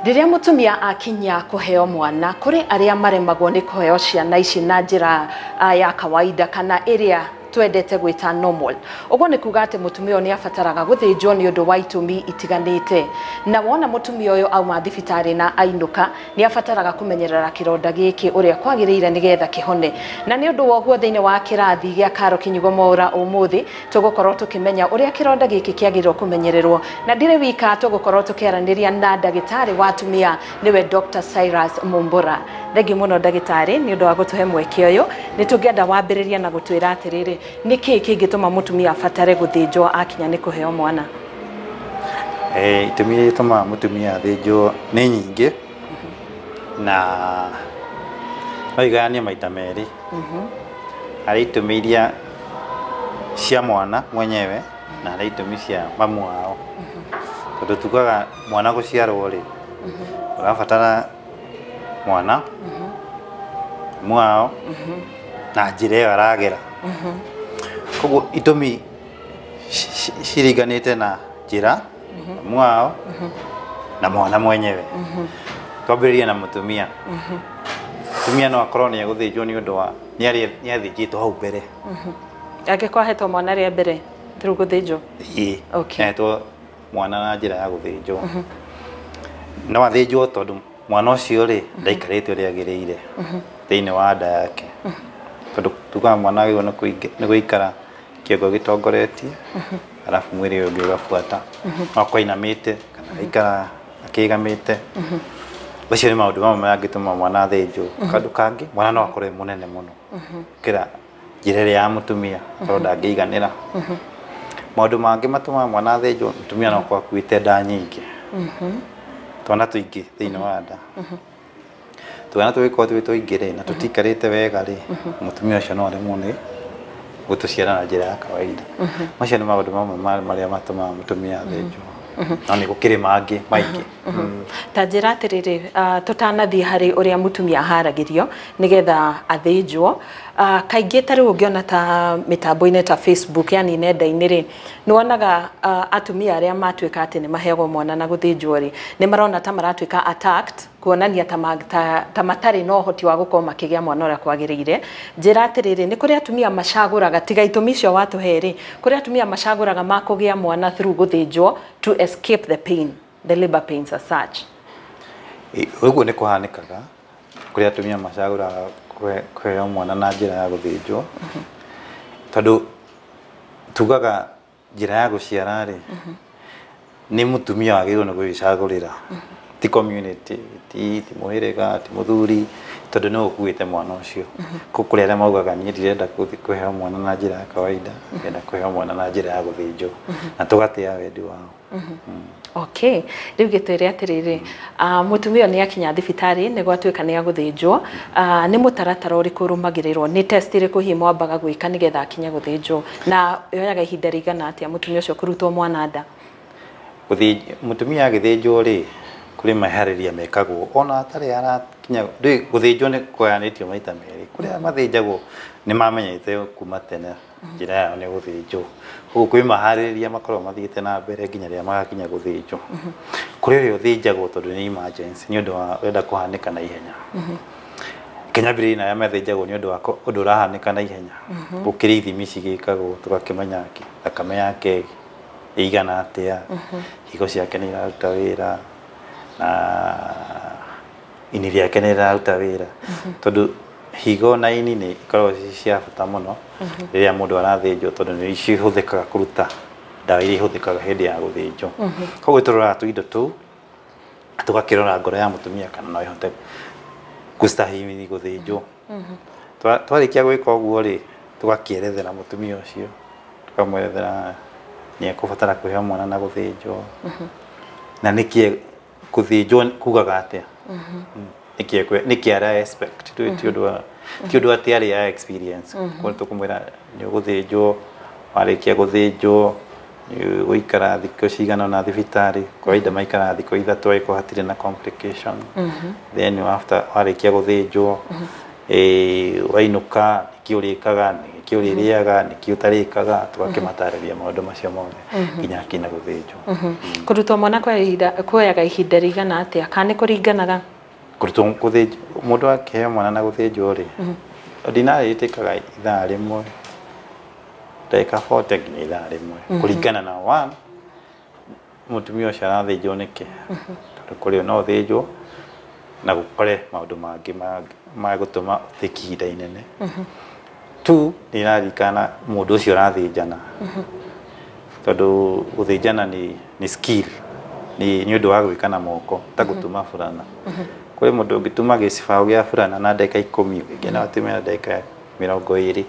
Rĩrĩa mũtumia akinya kũheo mwana, kũrĩ arĩa maremagwo nĩ kũheo ciana ici na njĩra ya kawaida kana ĩrĩa twendete gwĩta normal. Ũguo nĩ kuga atĩ mũtumia ũyũ nĩ abataraga gũthĩnjwo nĩ ũndũ wa itũmi itiganĩte. Na wona mũtumia ũyũ auma thibitarĩ na ainũka, nĩ abataraga kũmenyerera kĩronda gĩkĩ ũrĩa kwagĩrĩire nĩgetha kĩhone. Na nĩ ũndũ wa ũguo thĩinĩ wa kĩrathi gĩa Karo Kinyugo Mwaũra ũmũthĩ tũgũkorwo tũkĩmenya ũrĩa kĩronda gĩkĩ kĩagĩrĩirwo kũmenyererwo. Na ndirĩ wika, tũgũkorwo tũkĩaranĩria na ndagĩtarĩ wa atumia, nĩwe Dr. Cyrus Mumbura. Thengiũ mũno ndagĩtarĩ nĩ ũndũ wa gũtũhe mweke ũyũ. Nĩ tũngĩenda wambĩrĩria na gũtwĩra atĩrĩrĩ, nĩ kĩĩ kĩngĩtũma mũtumia abatare gũthĩnjwo akinya nĩ kũheo mwana? Itũmi iria itũmaga mũtumia athĩnjwo nĩ nyingĩ na no igayanie maita merĩ. Harĩ itũmi iria cia mwana mwenyewe na harĩ itũmi cia mamu wao. Tondũ tugaga mwana gũciarwo rĩ, ũrabatara mwana, mamu wao na njĩra ĩyo aragera. Koguo itũmi ciringanĩte na njĩra, mamu wao na mwana mwenyewe. Twambĩrĩrie na mũtumia. Mũtumia no akorwo nĩ egũthĩnjwo nĩ ũndũ wa nĩ athĩnjĩtwo hau mbere. Angĩkorwo ahetwo mwana rĩa mbere through gũthĩnjwo? Ĩĩ. Ahetwo mwana na njĩra ya gũthĩnjwo. No athĩnjwo tondũ mwana ũcio rĩ ndaikarĩte ũrĩa agĩrĩire thĩinĩ wa nda yake. Tondũ tugaga mwana agĩrĩirwo nĩ gũikara kĩongo gĩtongoretie, arabu mwĩrĩ ũyũ ũngĩ ũgabuata. No akorwo ainamĩte kana agaikara akĩgamĩte. Macio nĩ maũndũ mamwe mangĩtũma mwana athĩnjwo. Kaũndũ kangĩ, mwana no akorwo e mũnene mũno gũkĩra njĩra ĩrĩa ya mũtumia, tondũ ndangĩiganĩra. Maũndũ mangĩ matũmaga mwana athĩnjwo, mũtumia no akorwo akuĩte nda nyingĩ, twana tũingĩ thĩinĩ wa nda. Twana tũgĩkorwo twĩ tũingĩ rĩ, na tũtiikarĩte wega rĩ, mũtumia ũcio no aremwo nĩ gũtũciara na njĩra ya kawaida. Macio nĩ maũndũ mamwe marĩa matũmaga mũtumia athĩnjwo. No nĩ gũkĩrĩ mangĩ maingĩ. Ta njĩra atĩrĩrĩ, tũtanathiĩ harĩ ũrĩa mũtumia aharagĩrio nĩgetha athĩnjwo, kaingĩ ta rĩu ũngĩona ta mĩtambo-inĩ ta Facebook, yani nenda-inĩ rĩ, nĩ wonaga atumia arĩa matuĩka atĩ nĩ maheagwo mwana na gũthĩnjwo rĩ, nĩ marona ta maratuĩka attacked, kuonania ta matarĩ na ũhoti wa gũkorwo makĩgĩa mwana ũrĩa kwagĩrĩire. Njĩra atĩrĩrĩ, nĩ kũrĩ atumia macagũraga, tiga itũmi icio watũhe rĩ, kũrĩ atumia macagũraga makũgĩa mwana through gũthĩnjwo to escape the pain, the labor pains as such. Ũguo nĩ kũhanĩkaga, kũrĩ atumia macagũraga kũheo mwana na njĩra ya gũthĩnjwo, tondũ tugaga njĩra ya gũciara rĩ, nĩ mũtumia wagĩrĩirwo nĩ gwĩcagũrĩra, ti community, ti mũhĩrĩga, ti mũthuri, tondũ nĩwe ũkuĩte mwana ũcio. Kũrĩ arĩa maugaga niĩ ndirenda kũheo mwana na njĩra ya kawaida, ndĩrenda kũheo mwana na njĩra ya gũthĩnjwo, na tũgatĩa wendi wao. Okay, rĩu gĩtwĩre atĩrĩrĩ, mũtumia nĩ akinya thibitarĩ nĩ gwatuĩka nĩ agũthĩnjwo, nĩ mũtaratara ũrĩkũ ũrũmagĩrĩrwo, nĩ test ĩrĩkũ hihi mwambaga gwĩka nĩgetha akinye gũthĩnjwo, na yoyaga ihinda rĩigana atĩa mũtumia ũcio kũrutwo mwana nda? Mũtumia agĩthĩnjwo rĩ, kũrĩ meharĩria mekagwo ona atarĩ arakinya. Gũthĩnjwo nĩ kũgayanĩtio maita merĩ. Kũrĩ arĩa mathĩnjagwo nĩ mamenyete kuma tene njĩra yao nĩ gũthĩnjwo, koguo kwĩ maharĩrĩria makoragwo mathiĩte na mbere nginya rĩrĩa magakinya gũthĩnjwo. Kũrĩ ũrĩa ũthĩnjagwo tondũ nĩ emergency, nĩ ũndũ wa ũrenda kũhanĩka na ihenya. Kĩnyambĩrĩria na arĩa mathĩnjagwo nĩ ũndũ wa ũndũ ũrahanĩka na ihenya. Gũkĩrĩ ithimi cigĩkagwo tũgakĩmenya thakame yake ĩigana atĩa, higo ciake nĩ iraruta wĩra, na ini rĩake nĩ rĩraruta wĩra. Tondũ higo na ini nĩ ikoragwo ci cia bata mũno rĩrĩa mũndũ arathĩnjwo, tondũ nĩ cihũthĩkaga kũruta ndawa iria ihũthĩkaga hĩndĩ ya gũthĩnjwo. Koguo tũroraga tũindo tũu, tũgakĩrora ngoro ya mũtumia kana no ĩhote gũstahimili gũthĩnjwo. Twarĩkia gwĩka ũguo rĩ, tũgakĩerethera mũtumia ũcio, tũkamwerethera nĩ ekũbatara kũheo mwana na gũthĩnjwo, na nĩkĩ gũthĩnjwo kugaga atĩa, nĩkĩ ara expect, ti ũndũ atĩ arĩ ya experience. Koguo tũkũmwĩra nĩ ũgũthĩnjwo, warĩkia gũthĩnjwo nĩ ũgũikara thikũ cigana ũna thibitarĩ, kawaida maikaraga thikũ 3 angĩkorwo hatirĩ na complication. Then after warĩkia gũthĩnjwo Wainũka nĩkĩ ũrĩkaga, nĩkĩ ũrĩrĩaga, nĩkĩ ũtarĩkaga, tũgakĩmatarĩria maũndũ macio mothe nginya akinya gũthĩnjwo. Kũrutwo mwana kwa ihinda kuoyaga ihinda rĩigana atĩa, kana nĩ kũringanaga? Kũrutwo gũthĩnjwo, mũndũ akĩheo mwana na gũthĩnjwo rĩ, ordinarily ĩtĩkaga ithaa rĩmwe, ndagĩka 40 nginya ithaa rĩmwe, kũringana na one mũtumia ũcio arathĩnjwo nĩkĩ, tondũ kũrĩ no ũthĩnjwo na gũkore maũndũ mangĩ ma gũtũma ũtĩki ihinda inene. Two, nĩ ĩraririkana mũndũ ũcio ũrathĩnjana, tondũ gũthĩnjana nĩ skill, nĩ ũndũ wa gwĩka na moko ta gũtuma burana. Kũrĩ mũndũ ũngĩtuma gĩcibaũ gĩa burana na ndagĩka 10, ũngĩ no atume na ndagĩka 20.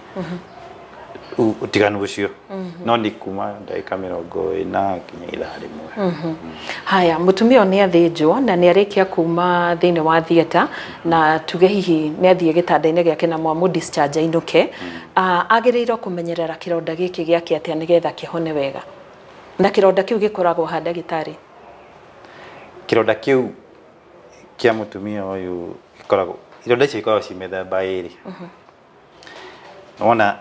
Ũtiganu ũcio no nĩ kuma ndagĩka 40 nginya ithaa rĩmwe. Haya, mũtumia ũyũ nĩ athĩnjwo na nĩ arĩkia kuma thĩinĩ wa theatre, na tuge hihi nĩ athiĩ gĩtanda-inĩ gĩake na mwamũ discharge ainũke, agĩrĩirwo kũmenyerera kĩronda gĩkĩ gĩake atĩa nĩgetha kĩhone wega? Na kĩronda kĩu gĩkoragwo ha, ndagĩtarĩ? Kĩronda kĩu kĩa mũtumia ũyũ gĩkoragwo, ironda icio ikoragwo ci mĩthemba ĩrĩ. Wona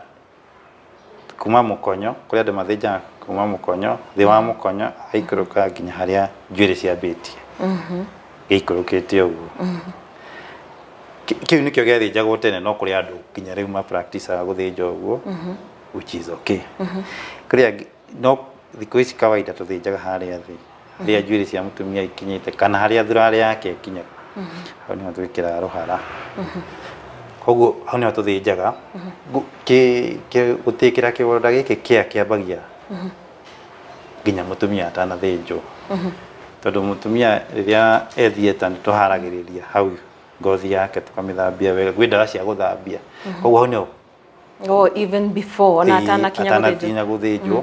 kuma mũkonyo, kũrĩ andũ mathĩnjaga kuma mũkonyo, thĩ wa mũkonyo agaikũrũka nginya harĩa njuĩrĩ ciambĩtie, gĩikũrũkĩte ũguo. Kĩu nĩkĩo gĩathĩnjagwo tene, no kũrĩ andũ nginya rĩu ma practice gũthĩnja ũguo, which is okay. Kũrĩ angĩ, no thikũ ici kawaida tũthĩnjaga harĩa thĩ, harĩa njuĩrĩ cia mũtumia ikinyĩte kana harĩa thurarĩ yake ĩkinyaga, hau nĩho twĩkĩraga rũhara. Koguo hau nĩho tũthĩnjaga. Gũtĩkĩra kĩronda gĩkĩ kĩa kĩambagia nginya mũtumia atanathĩnjwo, tondũ mũtumia rĩrĩa e theatre nĩ tũharagĩrĩria hau ngothi yake, tũkamĩthambia wega, gwĩ ndawa cia gũthambia, koguo hau nĩho. Oh, even before ona atanakinya gũthĩnjwo. Atanakinya gũthĩnjwo,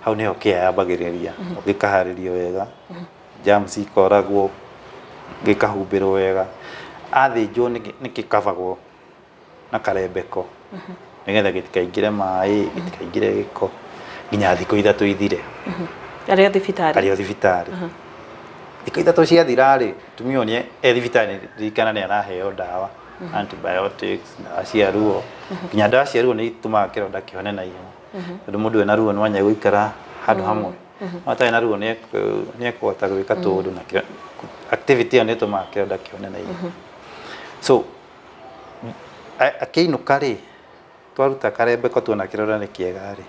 hau nĩho kĩa yambagĩrĩria, gĩkaharĩrio wega, germs ikoragwo, gĩkahumbĩrwo wega. Athĩnjwo nĩ gĩkabagwo na karembeko nĩgetha gĩtikaingĩre maĩ, gĩtikaingĩre gĩko nginya thikũ 3 ithire. Arĩ o thibitarĩ. Arĩ o thibitarĩ. Thikũ 3 ciathira rĩ, mũtumia ũyũ nĩ e thibitarĩ, ririkana nĩ araheo ndawa, antibiotics, ndawa cia ruo. Nginya ndawa cia ruo nĩ itũmaga kĩronda kĩhone na ihenya, tondũ mũndũ ena ruo no anya gũikara handũ hamwe, no atarĩ na ruo nĩ ekũhota gwĩka tũũndũ, na activity ĩyo nĩ ĩtũmaga kĩronda kĩhone na ihenya. So akĩinũka rĩ, twaruta karembeko tuona kĩronda nĩ kĩega rĩ,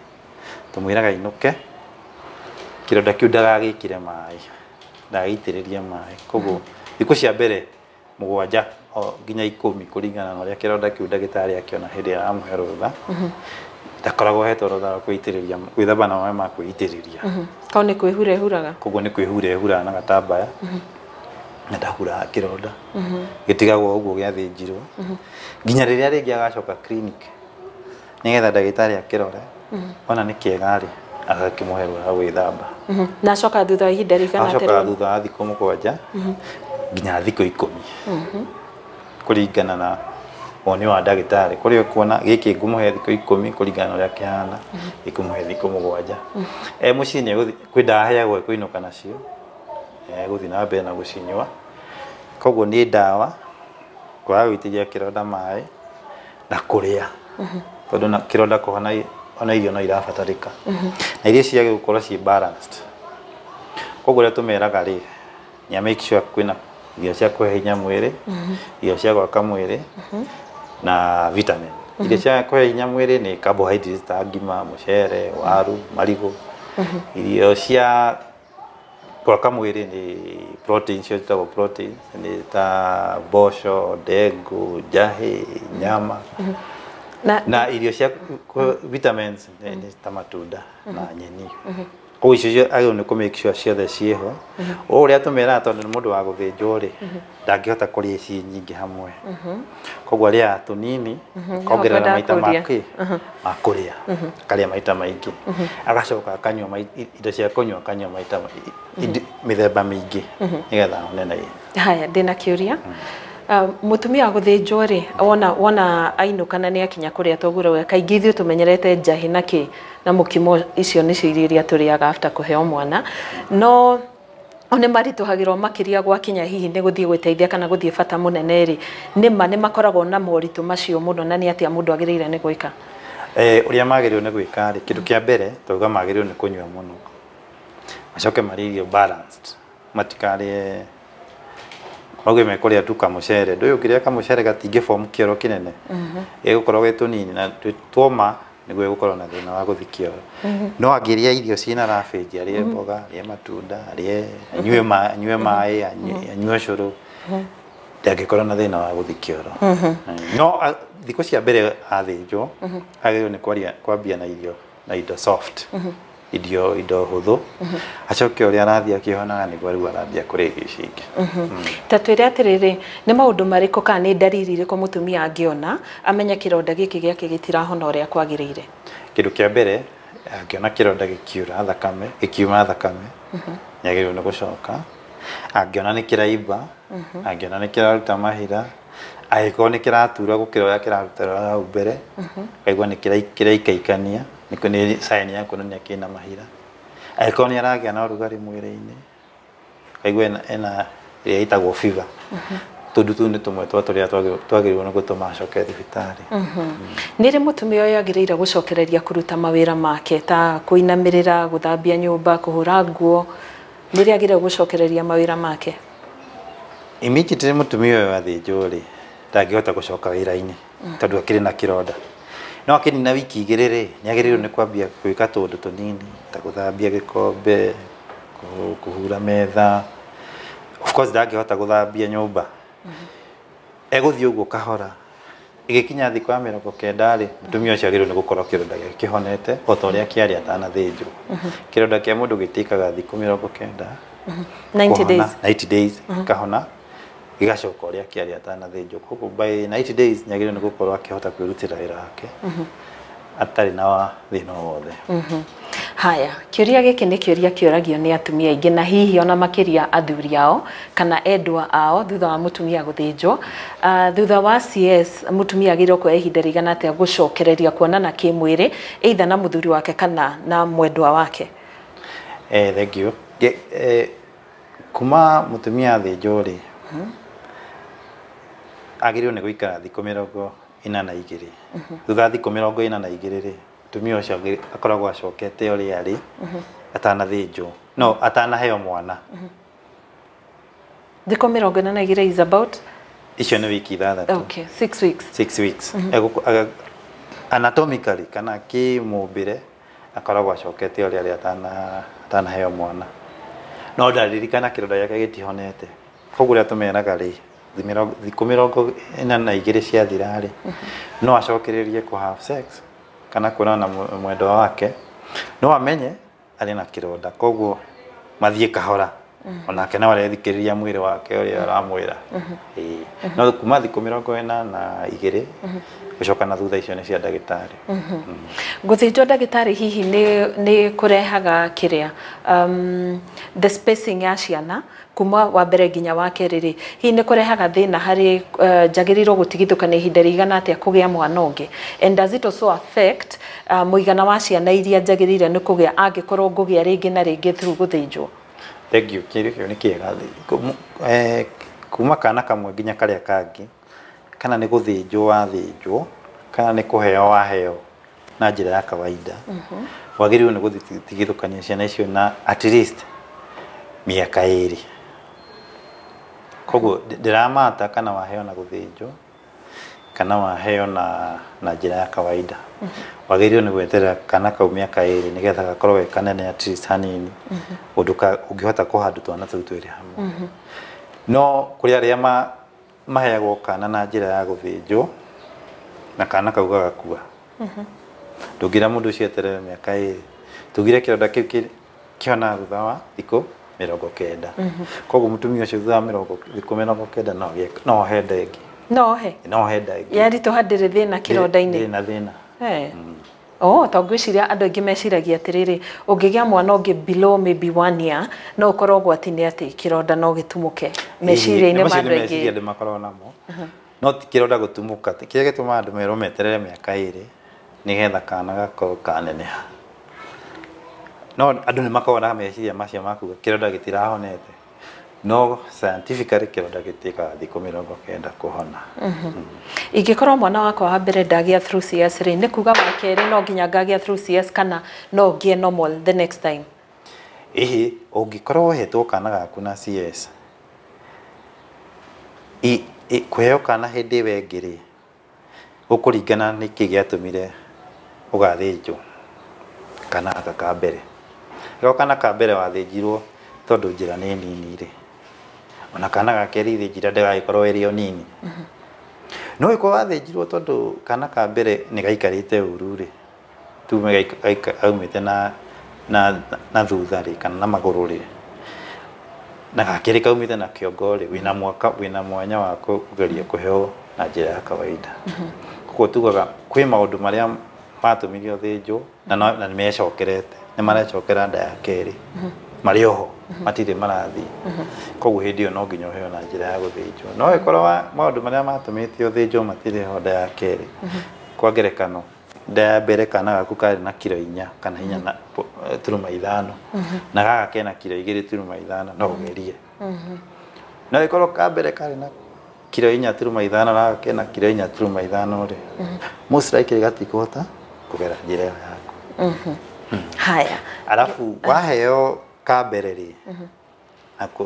tũmwĩraga ainũke, kĩronda kĩu ndagagĩkĩre maĩ, ndagagĩitĩrĩrie maĩ. Koguo thikũ cia mbere 7 nginya 10, kũringana na ũrĩa kĩronda kĩu ndagĩtarĩ akĩona hĩndĩ ĩrĩa aramũhe rũtha, ndakoragwo ahetwo rũtha rwa kwĩitĩrĩria, gwĩthamba na maĩ ma kwĩitĩrĩria. Kau nĩ kwĩhura ehuraga? Koguo nĩ kwĩhura ehuraga na gatambaya, na ndahuraga kĩronda, gĩtigagwo ũguo gĩathĩnjirwo nginya rĩrĩa rĩngĩ agacoka clinic nĩgetha ndagĩtarĩ akĩrore, ona nĩ kĩega rĩ, agakĩmũhe rũtha rwa gwĩthamba. Na acoka thutha wa ihinda rĩigana atĩa? Acokaga thutha wa thikũ 7 nginya thikũ 10, kũringana na woni wa ndagĩtarĩ. Kũrĩ ũkuona gĩkĩ ngũmũhe thikũ 10 kũringana na ũrĩa kĩhana, ngũmũhe thikũ 7. E mũciĩ nĩ egũthiĩ, kwĩ ndawa aheagwo ekũinũka nacio, egũthiĩ na mbere na gũcinyua. Koguo nĩ ndawa, kwaga gũitĩrĩria kĩronda maĩ na kũrĩa, tondũ na kĩronda kũhona ona irio no irabatarĩka, na irio ciagĩrĩirwo gũkorwo ciĩ balanced. Koguo ũrĩa tũmeraga rĩ, nĩ make sure kwĩna irio cia kũhe hinya mwĩrĩ, irio cia gwaka mwĩrĩ na vitamin. Irio cia kũhe hinya mwĩrĩ nĩ carbohydrates ta ngima, mũcere, waru, marigũ. Irio cia gwaka mwĩrĩ nĩ protein, cio ciĩtagwo proteins, nĩ ta mboco, ndengũ, njahĩ, nyama. Na irio cia vitamins nĩ ta matunda na nyeni. Koguo icio agĩrĩirwo nĩ kũ make sure ciothe ciĩho. O ũrĩa tũmeraga, tondũ nĩ mũndũ wa gũthĩnjwo rĩ, ndangĩhota kũrĩa ici nyingĩ hamwe. Koguo arĩaga tũnini, akongerera maita ma kũrĩa, akarĩa maita maingĩ, agacoka akanyua indo cia kũnyua, akanyua maita mĩthemba mĩingĩ nĩgetha ahone na ihenya. Haya, ndĩna kĩũria. Mũtumia wa gũthĩnjwo rĩ, wona ainũka na nĩ akinya kũrĩa tũgũraga, kaingĩ ithuĩ tũmenyerete njahĩ na kĩ na mũkimo, icio nĩcio irio iria tũrĩaga after kũheo mwana. No Nĩ maritũhagĩrwo makĩria gwakinya hihi nĩ gũthiĩ gwĩteithia kana gũthiĩ bata mũnene rĩ, nĩma nĩ makoragwo na moritũ macio mũno, na nĩ atĩa mũndũ agĩrĩire nĩ gwĩka? Ũrĩa magĩrĩirwo nĩ gwĩka rĩ, kĩndũ kĩa mbere twauga magĩrĩirwo nĩ kũnyua mũno, macoke marĩe irio balanced, matikarĩe mauge mekũrĩa tu kamũcere. Ndũĩ ũngĩrĩa kamũcere gatingĩ form kĩoro kĩnene, gĩgũkorwo gĩ tũnini na tuoma nĩguo ĩgũkorwo na thĩna wa gũthiĩ kĩoro. No angĩrĩa irio ciĩna rabĩnji, arĩe mboga, arĩe matunda, arĩe, anyue maĩ, anyue ũcũrũ, ndangĩkorwo na thĩna wa gũthiĩ kĩoro. No thikũ cia mbere athĩnjwo, agĩrĩirwo nĩ kwambia na irio na indo soft, indo hũthũ, acoke ũrĩa arathiĩ akĩhonaga nĩguo rĩu arambia kũrĩa irio ici ingĩ. Ta twĩre atĩrĩrĩ, nĩ maũndũ marĩkũ kana nĩ ndariri irĩkũ mũtumia angĩona amenye kĩronda gĩkĩ gĩake gĩtirahona ũrĩa kwagĩrĩire? Kĩndũ kĩa mbere, angĩona kĩronda gĩkiura thakame, gĩkiuma thakame, nĩ agĩrĩirwo nĩ gũcoka. Angĩona nĩ kĩraimba, angĩona nĩ kĩraruta mahira, angĩkorwo nĩ kĩratura gũkĩra ũrĩa kĩraruta hau mbere, akaigua nĩ kĩraikaikania, nĩ sign ya kuonania kĩna mahira. Angĩkorwo nĩ aragĩa na ũrugarĩ mwĩrĩ-inĩ, akaigua ena ĩrĩa ĩtagwo fever. Tũndũ tũu nĩ tũmwe twa tũrĩa twagĩrĩirwo nĩ gũtũma acoke thibitarĩ. Nĩ rĩ mũtumia ũyũ agĩrĩire gũcokereria kũruta mawĩra make ta kũinamĩrĩra, gũthambia nyũmba, kũhũra nguo? Nĩ rĩ agĩrĩire gũcokereria mawĩra make? Immediately mũtumia ũyũ athĩnjwo rĩ, ndangĩhota gũcoka wĩra-inĩ tondũ akĩrĩ na kĩronda. No akĩnina wiki igĩrĩ rĩ, nĩ agĩrĩirwo nĩ kwambia gwĩka tũũndũ tũnini ta gũthambia gĩkombe, kũhura metha. Of course ndangĩhota gũthambia nyũmba. Egũthiĩ ũguo kahora. Ĩgĩkinya thikũ ya 90 rĩ, mũtumia ũcio agĩrĩirwo nĩ gũkorwo kĩronda gĩake kĩhonete o ta ũrĩa kĩarĩ atanathĩnjwo. Kĩronda kĩa mũndũ gĩtĩkaga thikũ 90. 90 days. 90 days kahona gĩgacoka ũrĩa kĩarĩ atanathĩnjwo. Koguo by 90 days nĩ agĩrĩirwo nĩ gũkorwo akĩhota kwĩrutĩra wĩra wake atarĩ na thĩna o wothe. Haya, kĩũria gĩkĩ nĩ kĩũria kĩũragio nĩ atumia aingĩ na hihi ona makĩria athuri ao kana endwa ao thutha wa mũtumia gũthĩnjwo. Thutha wa CS mũtumia agĩrĩirwo kuoya ihinda rĩigana atĩa gũcokereria kuonana kĩmwĩrĩ either na mũthuri wake kana na mwendwa wake? Thank you. Kuma mũtumia athĩnjwo rĩ, agĩrĩirwo nĩ gũikara thikũ 42. Thutha wa thikũ 42 rĩ, mũtumia ũcio akoragwo acokete ũrĩa arĩ atanathĩnjwo, no atanaheo mwana. Thikũ 42 is about? Icio nĩ wiki 6. Okay, 6 weeks. 6 weeks. Anatomically kana kĩmũmbĩre akoragwo acokete ũrĩa arĩ atanaheo mwana. No ndaririkana kĩronda gĩake gĩtihonete. Koguo ũrĩa tũmeraga rĩ, thikũ 42 ciathira rĩ, no acokererie kũ have sex kana kuonana na mwendwa wake, no amenye arĩ na kĩronda, koguo mathiĩ kahora. Onake no arethikĩrĩria mwĩrĩ wake ũrĩa aramwĩra. No kuma thikũ 42 gũcoka na thutha icio nĩ cia ndagĩtarĩ. Gũthĩnjwo ndagĩtarĩ hihi nĩ kũrehaga kĩrĩa the spacing ya ciana kuma wa mbere nginya wa kerĩ rĩ, hihi nĩ kũrehaga thĩna harĩ njagĩrĩirwo gũtigithũkana ihinda rĩigana atĩa kũgĩa mwana ũngĩ? And does it also affect mũigana wa ciana iria njagĩrĩire nĩ kũgĩa angĩkorwo ngũgĩa rĩngĩ na rĩngĩ through gũthĩnjwo? Thank you. Kĩũria kĩu nĩ kĩega. Kuma kana kamwe nginya karĩa kangĩ, kana nĩ gũthĩnjwo wathĩnjwo, kana nĩ kũheo waheo na njĩra ya kawaida, wagĩrĩirwo nĩ gũtigithũkania ciana icio na at least mĩaka 2. Koguo ndĩramata kana waheo na gũthĩnjwo kana waheo na njĩra ya kawaida, wagĩrĩirwo nĩ gweterera kana kau mĩaka 2 nĩgetha gakorwo ge kanene at least hanini, ũndũ ũngĩhota kũhandũ twana tũu twĩrĩ hamwe. No kũrĩ arĩa maheagwo kana na njĩra ya gũthĩnjwo na kana kau gagakua, ndũngĩra mũndũ ũcio eterere mĩaka 2. Tugire kĩronda kĩu kĩhonaga thutha wa thikũ 90. Koguo mũtumia ũcio thutha wa thikũ 90 no ohe nda ĩngĩ. No ohe? No ohe nda ĩngĩ. Yaritũha ndĩrĩ thĩna kĩronda-inĩ? Ndĩrĩ na thĩna. Oh, to ngwĩciria andũ aingĩ meciragia atĩrĩrĩ, ũngĩgĩa mwana ũngĩ below maybe 1 year, no ũkorwo ũgwati-inĩ atĩ kĩronda no gĩtumũke. Meciria-inĩ ma andũ aingĩ. Meciria andũ makoragwo namo. No ti kĩronda gũtumũka, kĩrĩa gĩtũmaga andũ merwo meterere mĩaka 2 nĩgetha kana gakorwo kaneneha. No andũ nĩ makoragwo na meciria macio ma kuga kĩronda gĩtirahonete. No scientifically kĩronda gĩtiĩkaga thikũ 90 kũhona. Ingĩkorwo mwana wakwa wa mbere ndagĩa through CS rĩ, nĩ kuga wa kerĩ no nginya ngagĩa through CS kana no ngĩe normal the next time? Ĩhĩ, ũngĩkorwo ũhetwo kana gaku na CS, kũheo kana hĩndĩ ĩyo ĩngĩ rĩ, gũkũringana nĩkĩ gĩatũmire ũgathĩnjwo kana gaka ka mbere. Rĩo kana ka mbere wathĩnjirwo tondũ njĩra nĩ nini rĩ, ona kana ga kerĩ ithĩ njĩra ndĩgagĩkorwo ĩrĩ o nini. No ĩkorwo wathĩnjirwo tondũ kana ka mbere nĩ gaikarĩte ũru rĩ, tume gaumĩte na thutha rĩ, kana na magũrũ rĩ, na gakerĩ kaumĩte na kĩongo rĩ, wĩna mwaka, wĩna mwanya wa kũgeria kũheo na njĩra ya kawaida. Koguo tugaga kwĩ maũndũ marĩa matũmire ũthĩnjwo na nĩ mecokerete, nĩ marecokera nda ya kerĩ, marĩ oho, matirĩ marathiĩ. Koguo hĩndĩ ĩyo no nginya ũheo na njĩra ya gũthĩnjwo. No ĩkorwo maũndũ marĩa matũmĩte ũthĩnjwo matirĩ ho nda ya kerĩ. Kwa ngerekano, nda ya mbere kana gaku karĩ na kiro 4 kana 4.5, na gaka kena kiro 2.5, no ũgerie. No ĩkorwo ka mbere karĩ na kiro 4.5 na gaka kena kiro 4.5 rĩ, most likely gatikũhota kũgera njĩra ĩyo yaku. Haya. Arabu waheo ka mbere rĩ,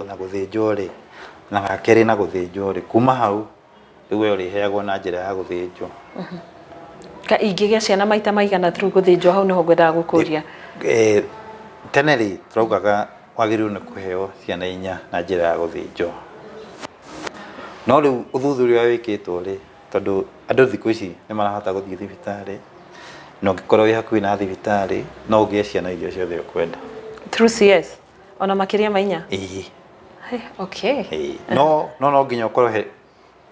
na gũthĩnjwo rĩ, na gakerĩ na gũthĩnjwo rĩ, kuma hau rĩu we ũrĩheagwo na njĩra ya gũthĩnjwo. Ka ingĩgĩa ciana maita maigana through gũthĩnjwo, hau nĩho ngwendaga gũkũria. Tene rĩ, tũraugaga wagĩrĩirwo nĩ kũheo ciana 4 na njĩra ya gũthĩnjwo. No rĩu ũthuthuria wĩkĩtwo rĩ, tondũ andũ thikũ ici nĩ marahota gũthiĩ thibitarĩ, na ũngĩkorwo wĩ hakuhĩ na thibitarĩ, no ũgĩe ciana iria ciothe ũkwenda. Through CS? Ona makĩria ma 4? Ĩĩ. Okay. No no nginya ũkorwo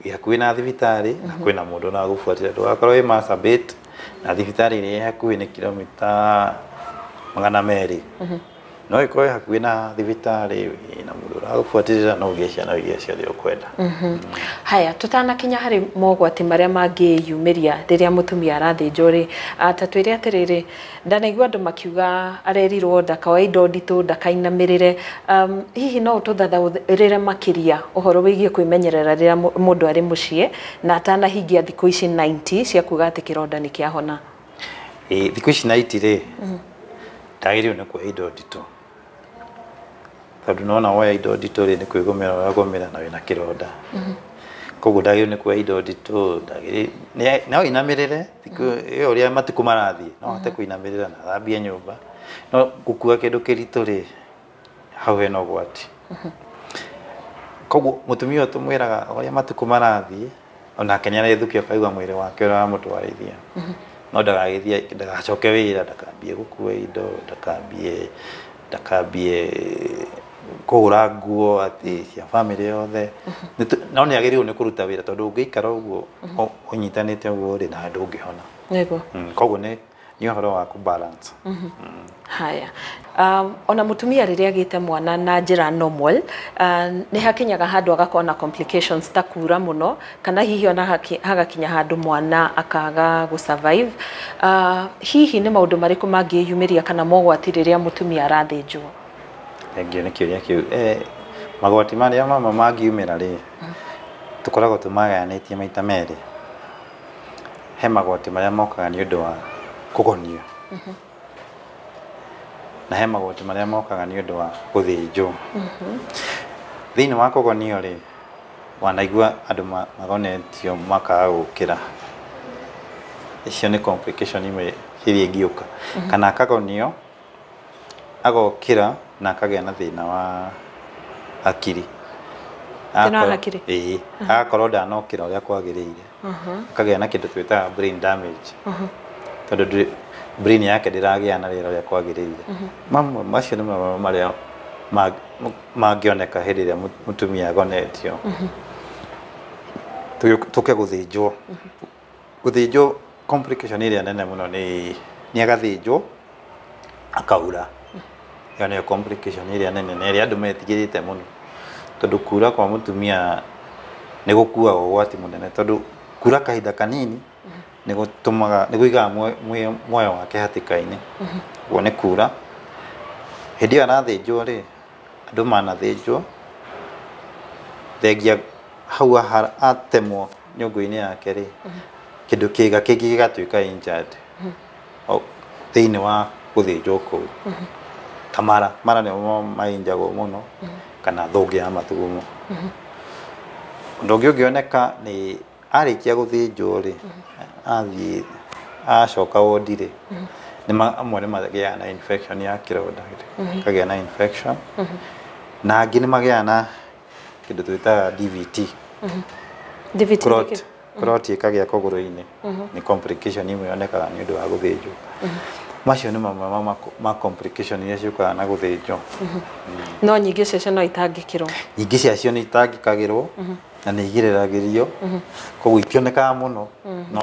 wĩ hakuhĩ na thibitarĩ, na kwĩna mũndũ ũragũbuatĩrĩra. Ndũgakorwo wĩ Marsabit na thibitarĩ ĩrĩa ĩ hakuhĩ nĩ kilomita 200. No ĩkorwo wĩ hakuhĩ na thibitarĩ, wĩna mũndũ ũragũbuatĩrĩra, no ũgĩe ciana iria ciothe ũkwenda. Haya, tũtanakinya harĩ mogwati marĩa mangĩyumĩria rĩrĩa mũtumia arathĩnjwo rĩ, ta twĩre atĩrĩrĩ, ndanaigua andũ makiuga arerirwo ndakaoe indo nditũ, ndakainamĩrĩre. Hihi no ũtũthathaũrĩre makĩria ũhoro wĩgiĩ kwĩmenyerera rĩrĩa mũndũ arĩ mũciĩ na atanahingia thikũ ici 90 cia kuga atĩ kĩronda nĩ kĩahona? Thikũ ici 90 rĩ, ndagĩrĩirwo nĩ kuoya indo nditũ, tondũ nona woya indo nditũ rĩ, nĩ kwĩgũmĩra ũragũmĩra na wĩna kĩronda. Koguo ndagĩrĩirwo nĩ kuoya indo nditũ, no inamĩrĩre thikũ ĩyo ũrĩa matukũ marathiĩ, no ahote kũinamĩrĩra na athambie nyũmba. No gũkua kĩndũ kĩritũ rĩ, hau hena ũgwati. Koguo mũtumia ũyũ tũmwĩraga ũrĩa matukũ marathiĩ, onake nĩ arethũkia akaigua mwĩrĩ wake ũrĩa ũramũtwarithia. No ndagagĩthiĩ, ndagacoke wĩra, ndakambie gũkua indo, ndakambie kũgũra nguo atĩ cia bamĩrĩ yothe. No nĩ agĩrĩirwo nĩ kũruta wĩra, tondũ ũngĩikara ũguo ũnyitanĩte ũguo rĩ, na ndũngĩhona. Nĩguo. Koguo nĩ ũhoro wa kũ-balance. Haya. Ona mũtumia rĩrĩa agĩte mwana na njĩra normal, nĩ hakinyaga handũ agakorwo na complications ta kura mũno, kana hihi ona hagakinya handũ mwana akaga gũ-survive. Hihi nĩ maũndũ marĩkũ mangĩyumĩria kana mogwati rĩrĩa mũtumia arathĩnjwo? Thengiũ nĩ kĩũria kĩu. Magwati marĩa mamwe mangiumĩra rĩ, tũkoragwo tũmagayanĩtie maita merĩ. He magwati marĩa mokaga nĩ ũndũ wa kũgonio, na he magwati marĩa mokaga nĩ ũndũ wa gũthĩnjwo. Thĩinĩ wa kũgonio rĩ, wanaigua andũ magonetio makaga gũkĩra. Icio nĩ complication imwe iria ingĩũka. Kana akagonio, agokĩra na akagĩa na thĩna wa hakiri. Thĩna wa hakiri? Ĩĩ, agakorwo ndanokĩra ũrĩa kwagĩrĩire. Akagĩa na kĩndũ twĩtaga brain damage. Tondũ brain yake ndĩragĩa na rĩera ũrĩa kwagĩrĩire. Mamwe macio nĩ mamwe marĩa mangĩoneka hĩndĩ ĩrĩa mũtumia agonetio. Tũke gũthĩnjwo. Gũthĩnjwo complication ĩrĩa nene mũno nĩ agathĩnjwo akaura. Ĩyo nĩyo complication ĩrĩa nene na ĩrĩa andũ metigĩrĩte mũno. Tondũ kura kwa mũtumia nĩ gũkuaga ũgwati mũnene, tondũ kura kahinda kanini nĩ gũtũmaga, nĩ kũigaga muoyo wake hatĩka-inĩ. Ũguo nĩ kura. Hĩndĩ ĩyo arathĩnjwo rĩ, andũ manathĩnjwo Thengia hau atemwo nyũngũ-inĩ yake rĩ, kĩndũ kĩga kĩngĩ gĩgatuĩka injured thĩinĩ wa gũthĩnjwo kũu. Ta mara, mara nĩmo mainjagwo mũno, kana thũngĩ ya mathugumo. Ũndũ ũngĩ ũngĩoneka nĩ arĩkia gũthĩnjwo rĩ, athiĩ acoka wondi rĩ, amwe nĩ magĩaga na infection ya kĩronda, kagĩa na infection, na angĩ nĩ magĩaga na kĩndũ twĩtaga DVT. DVT. Clot, clot ĩkagĩa kũgũrũ-inĩ, nĩ complication imwe yonekaga nĩ ũndũ wa gũthĩnjwo. Macio nĩ mamwe ma complication iria ciũkaga na gũthĩnjwo. No nyingĩ ciacio no itangĩkĩrwo. Nyingĩ ciacio nĩ itangĩkagĩrwo na nĩ igirĩragĩrio, koguo itionekaga mũno, no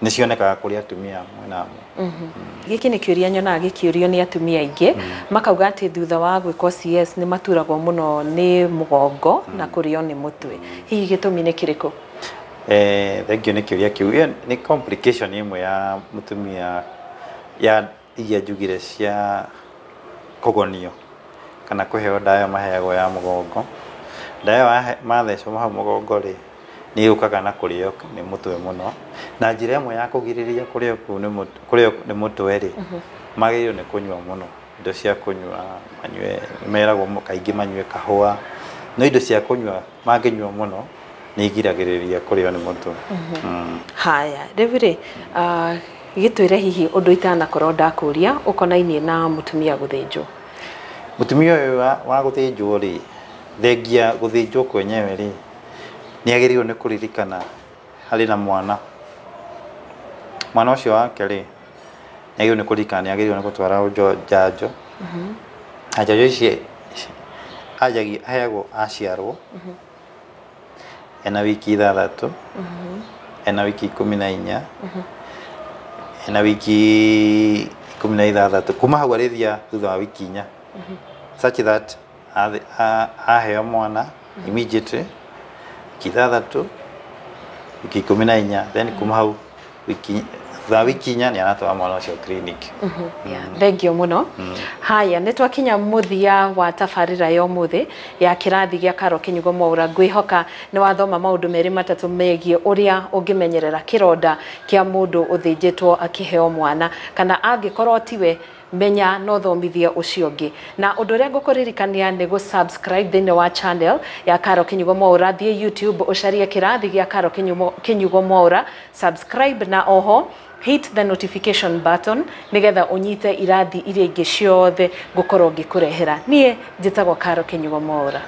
nĩ cionekaga kũrĩ atumia amwe na amwe. Gĩkĩ nĩ kĩũria nyonaga gĩkĩũrio nĩ atumia aingĩ, makauga atĩ thutha wa gwĩkwo CS nĩ maturagwo mũno nĩ mũgongo na kũrĩo nĩ mũtwe. Hihi gĩtũmi nĩ kĩrĩkũ? Thengiũ nĩ kĩũria kĩu. Ĩyo nĩ complication ĩmwe ya mũtumia ya iria njugire cia kũgonio kana kũheo ndawa maheagwo ya mũgongo. Ndawa ĩyo mathecwo hau mũgongo rĩ, nĩ yũkaga na kũrĩo nĩ mũtwe mũno, na njĩra ĩmwe ya kũgirĩrĩria kũrĩo kũu kũrĩo nĩ mũtwe rĩ, magĩrĩirwo nĩ kũnyua mũno indo cia kũnyua, manyue, meragwo kaingĩ manyue kahũa, no indo cia kũnyua mangĩnyua mũno nĩ igiragĩrĩria kũrĩo nĩ mũtwe. Haya, rĩu rĩ, gĩtwĩre hihi ũndũ itanakorwo ndakũria ũkonainie na mũtumia gũthĩnjwo. Mũtumia ũyũ wa gũthĩnjwo rĩ, thengia gũthĩnjwo kwenyewe rĩ, nĩ agĩrĩirwo nĩ kũririkana harĩ na mwana. Mwana ũcio wake rĩ, nĩ agĩrĩirwo nĩ kũririkana nĩ agĩrĩirwo nĩ gũtwara njanjo. Na njanjo ici anjagia aheagwo aciarwo, ena wiki 6, ena wiki 14, ena wiki 16, kuma hau arĩthia thutha wa wiki 4, such that aheo mwana immediately wiki 6, wiki 14, then kuma hau wiki thutha wa wiki 4 nĩ aratwara mwana ũcio clinic. Thengio mũno. Haya, nĩ twakinya mũthia wa tabarĩra ya ũmũthĩ ya kĩrathi gĩa Karo Kinyugo Mwaura. Ngwĩhoka nĩ wathoma maũndũ merĩ matatũ megiĩ ũrĩa ũngĩmenyerera kĩronda kĩa mũndũ ũthĩnjĩtwo akĩheo mwana, kana angĩkorwo tiwe menya no thomithie ũcio ũngĩ. Na ũndũ ũrĩa ngũkũririkania nĩ gũ subscribe thĩinĩ wa channel ya Karo Kinyugo Mwaura. Thiĩ YouTube ũcarie kĩrathi gĩa Karo Kinyugo Mwaura, subscribe na oho hit the notification button nigetha ũnyite irathi iria ingĩ ciothe ngũkorwo ngĩkũrehera. Niĩ njĩtagwo Karo Kinyugo Mwaura.